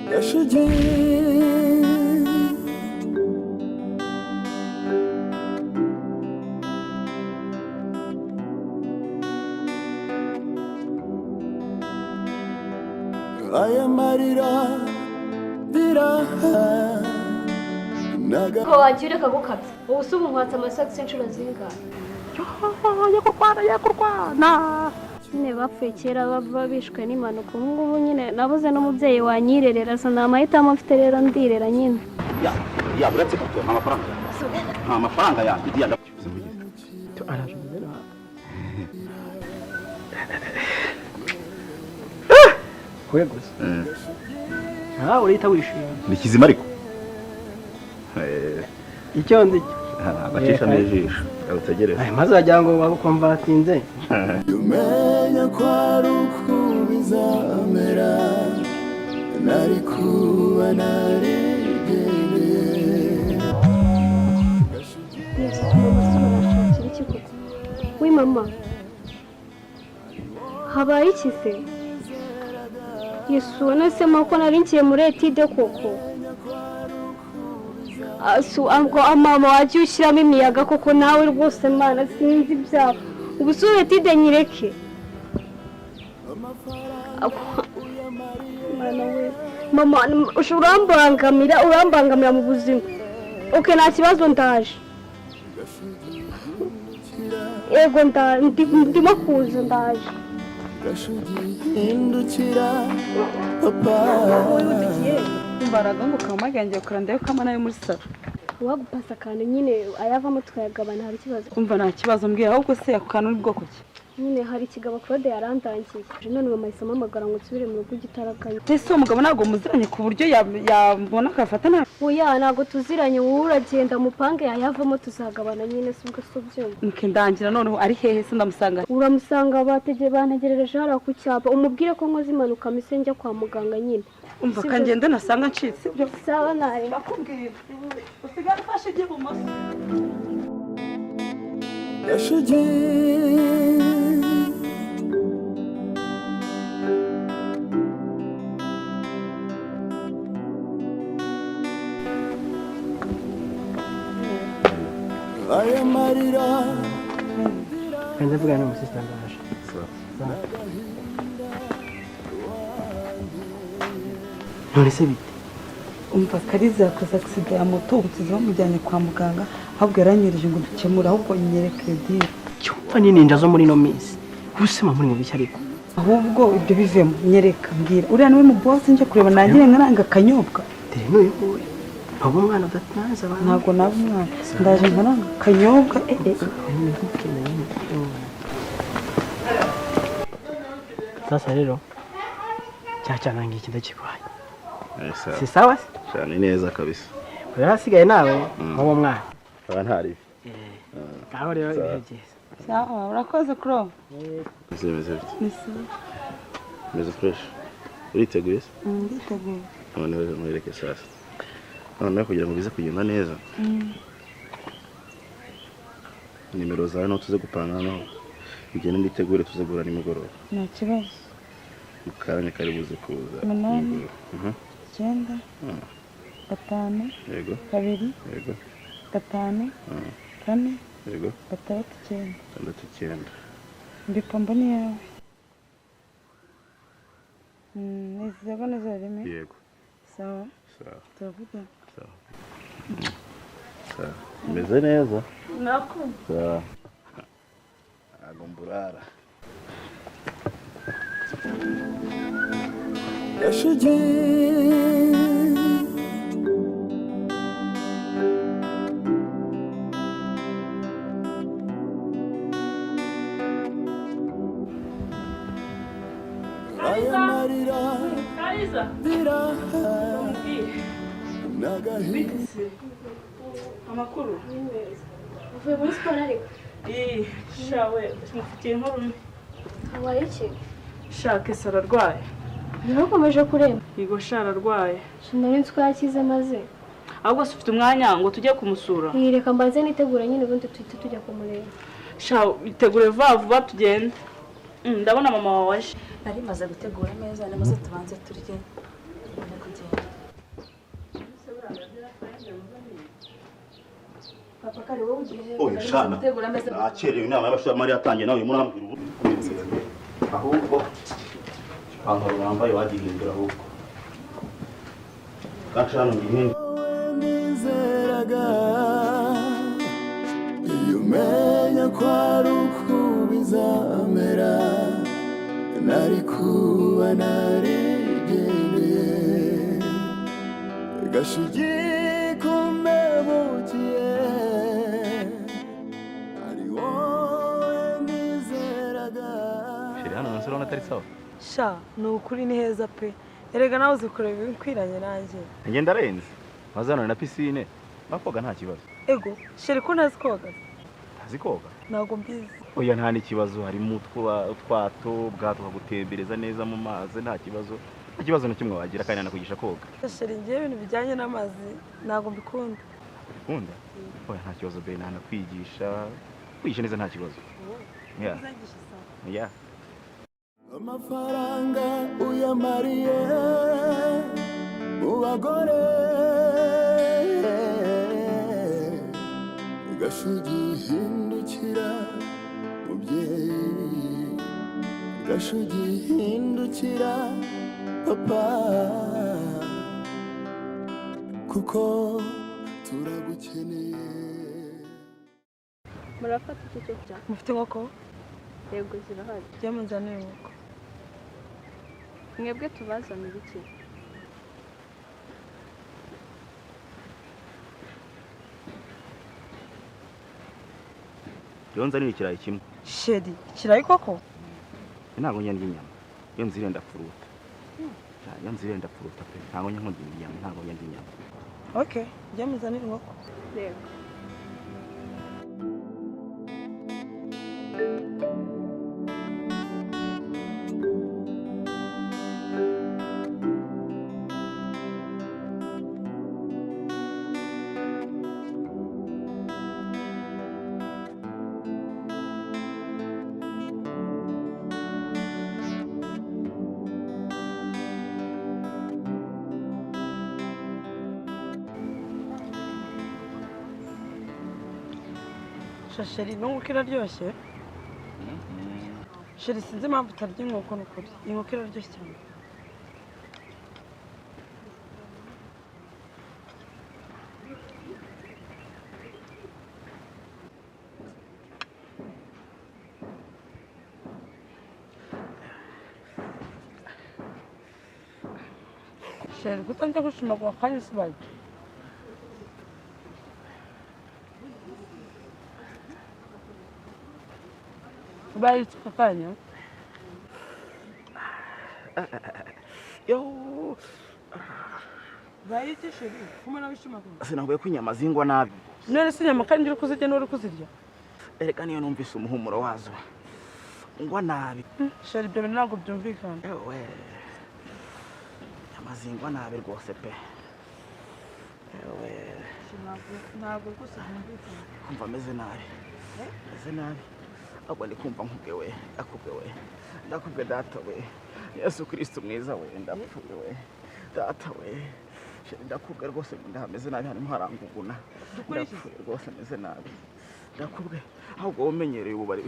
Gashugi. Aya marira ndira. Ko wagiye ureka gukabya? Ubu se ubu nkwatse amasogisi inshuro zingahe? Yakurwana, yakurwana. Nyine bapfuye kera, baba bishwe n'impanuka. Ubu ngubu nyine nabuze n'umubyeyi wanyirerera, so nta mahitamo mfite rero, ndirera nyine. Ya, uretse gato, nta mafaranga, nta mafaranga yanjye diya ndakuze. Araje. We gusa nawe urahita wishima. Ni kizima ariko. Icyo nzi cyo Agacishamo ijisho utegereze. Ay, maze wagira ngo bagukumva batinze. Umenya ko ari uko bizamera, nari kuba narigendeye. Yesu, mama se barashakira iki koko? We mama, habaye iki se? Yesu, none ko nari ngiye muri étude koko? Asu ngo mama, wagiye ushyiramo imiyaga koko nawe rwose? Mana, sinzi ibyawe. Ubu si étude nyireke? Mana we, mama, urambangamira, urambangamira mu buzima. OK, nta kibazo, ndaje. Yego, ndimo kuza, ndaje. Gashugi, hindukira papa. Imbaraga ngo kamagenge kora, ndayo kama nayo muri salo. Uwagupasa akantu nyine, ayavamo tukayagabana, hari ikibazo? Umva, nta kibazo, mbwira ahubwo se ako kantu uri bwoko ki? Nyine hari ikigabo Claude yarandangiye, none mama ahise ampamagara ngo nsubire mu rugo igitaraganya. Ese uwo mugabo ntabwo muziranye ku buryo yabona akafata nabi? Oya, ntabwo tuziranye. Wowe uragenda mupange, yayavamo tuzagabana nyine, si ubwo si ubyumva? Nke ndangira noneho, ari hehe se? Ndamusanga? Uramusanga bantegerereje hariya ku cyapa, umubwire ko nkoze impanuka mise njya kwa muganga nyine. Umva. Sibyo. Kangende nasanga ncitse ibyo. Sawa, nawe. Ndakubwira usigare ufashe iby'ibumoso. Gashugi. Aya marira. Kandi ndavuga n'umusista, ndaje. Sawa. None se bite? Umva, Kariza yakoze accident ya moto, ubu tuzi bamujyanye kwa muganga. Ahubwo yaranyirije ngo dukemure, ahubwo nyereke deal. Cyumva ni ninja zo muri ino minsi. Ubuse muri mu biki ariko? Ahubwo ibyo bivemo, nyereka, mbwira, uriya niwe mu boss nje kureba nangire nkaranga akanyobwa? Dore n'uyu nguyu, ntabwo umwana udatanze abantu. Ntabwo naba umwana, ndaje nkaranga akanyobwa, eh eh eh. Sasa rero cya cyana ngiki ndakiguhaye. Sawa. Si sawa se? Cyane neza kabisa. Rero hasigaye nawe nk'uwo mwana. Aba ntari. Ngaho rero, ibihe byiza. Sawa, urakoze kuro. Meze meze bite? Ni sawa. Meze fresh. Uriteguye se? Nditeguye. Noneho rero mwereke sasa. Noneho kugira ngo bize kugenda neza, nimero zawe no tuze gupanga noneho ugende nditegure, tuze guhura nimugoroba. Nta kibazo. Mu kanya kari buze kuza. 8. Nimugoroba. 9, 5, 2, 5, 4, 6, 9. 6, 9. Mbipombo ni yawe. Ni 0 0 1. Yego. Sawa. Sawa. Turavugana. Sawa sawa, meze neza. Nakumva. Sawa, ntabwo mburara. Gashugi. Aya marira Kariza, ndira umbwire. n'agahinda. Amakuru? Uvuye muri siporo ariko? Ii, shawe, mufitiye inkuru mbi. Habaye iki? Shaka ese ararwaye. Ntukomeje kuremba? Yego sha, ararwaye. Sinari nzi ko yakize maze. Ahubwo se ufite umwanya ngo tujye kumusura? Reka mbanze nitegure nyine, ubundi tuhite tujya kumureba. Sha, itegure vuba vuba tugende. Ndabona mama wawe aje. Nari maze gutegura ameza, nimuze tubanze turye mbone kugenda. Papa kare, wowe ugiye he? Oya shana. Gutegura ameza. Nakerewe, inama y'abashoramari yatangiye, nawe urimo urambwira ubu. Ahubwo ipantaro wambaye wagihindura, ahubwo gaca hano ngihindure. Nizeraga iyo umenya ko ari uko bizamera, nari kuba narigendeye. Gashugi kumbebukiye, ari wowe nizeraga. Chérie, hano munsi urabona atari sawa? Sha, ni ukuri ni heza pe. Erega nawe uzi kureba ibikwiranye nanjye. Ngenda arenze maze hano na piscine bakoga, nta kibazo. Ego chérie, ko ntazi koga? Ntazi koga? Ntabwo mbizi. Oya, nta n'ikibazo, harimo utwato, ubwato bukagutembereza neza mu mazi, nta kibazo, nta kibazo na kimwe wagira, kandi nanakwigisha koga. Chérie, ngewe ibintu bijyanye n'amazi ntabwo mbikunda. Ukunda? Oya, nta kibazo be, nanakwigisha, kwigisha neza, nta kibazo. Yeah. Uzanyigisha sawa. Yeah. Amafaranga uyamariye mu bagore. Gashugi hindukira mubyeyi, Gashugi hindukira papa, kuko turagukeneye. Murafata iki cyo kurya? Mufite inkoko? Yego, zirahari. Jya munzanire inkoko. Mwebwe tubazanira iki? Iyo nzanira ikirayi kimwe. Chérie, ikirayi koko? Ntabwo njya ndya inyama, iyo nziriye ndapfuruta. Iyo nziriye ndapfuruta pe, ntabwo njya nkunda inyama, ntabwo njya ndya inyama. Okay, jya munzanire inkoko. Yego. Sha chérie, n'inkoko iraryoshye. Chérie, sinzi impamvu utarya inkoko, ni ukuri inkoko iraryoshye cyane. Chérie, kutanjya gushimagura kandi sibaye. Ubaye iki aka kanya? Yo. Ubaye iki chérie? Kumwe nawe wishimagura. Sinakubwiye ko inyama zingwa nabi? None se inyama kandi uri kuzirya n'uri kuzirya? Erega niyo numvise umuhumuro wazo ngwa nabi. Chérie, ibyo bintu ntabwo byumvikana. Ewe, inyama zingwa nabi rwose pe, ewe. Ntabwo rwose byumvikana. Kumva ameze nabi, meze nabi, ahubwo ndi kumva nkubwe we, ndakubwe we, ndakubwe data we, Yesu Kristo mwiza we, ndapfuye we, data we. Chérie, ndakubwe rwose, ndahameze nabi, harimo haranguguna. Ndapfuye rwose, meze nabi, ndakubwe. Ahubwo wowe umenyereye ububari,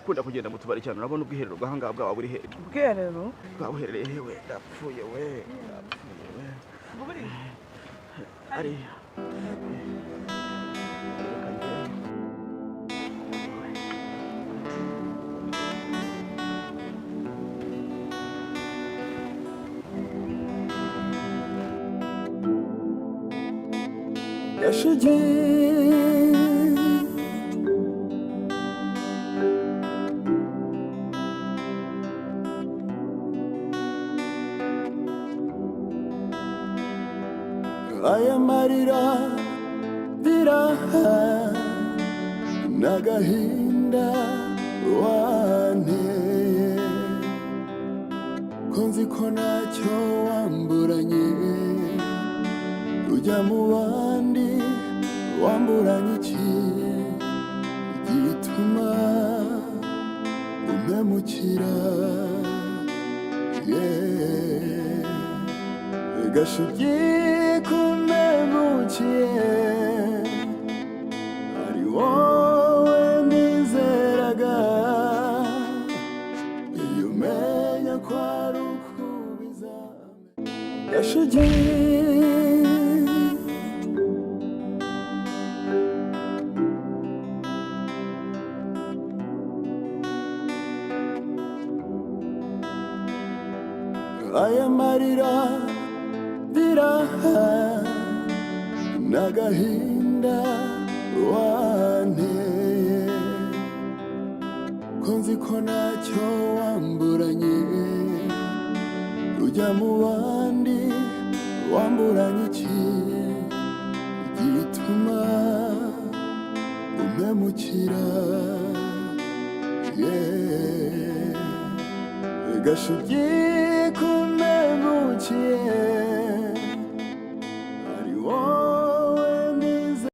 kunda kugenda mu tubari cyane, urabona ubwiherero bw'ahangaha bwaba buri hehe? Ubwiherero? Bwaba buherereye hewe? Ndapfuye we, ndapfuye we. Ariya. Reka ngende. Gashugi. Aya marira ndira n'agahinda wanteye, ko nzi ko ntacyo wamburanye, ujya mu bandi wamburanye iki gituma umpemukira? Yeah. Gashugi kumpemukiye. Wowe nizeraga, iyo umenya ko ari uko bizamera. Gashugi, aya marira ndiraha n'agahinda wanteye, ko nzi ko ntacyo wamburanye, ujya mu bandi wamburanye iki gituma umpemukira? Yeah. Gashugi, kumpemukiye.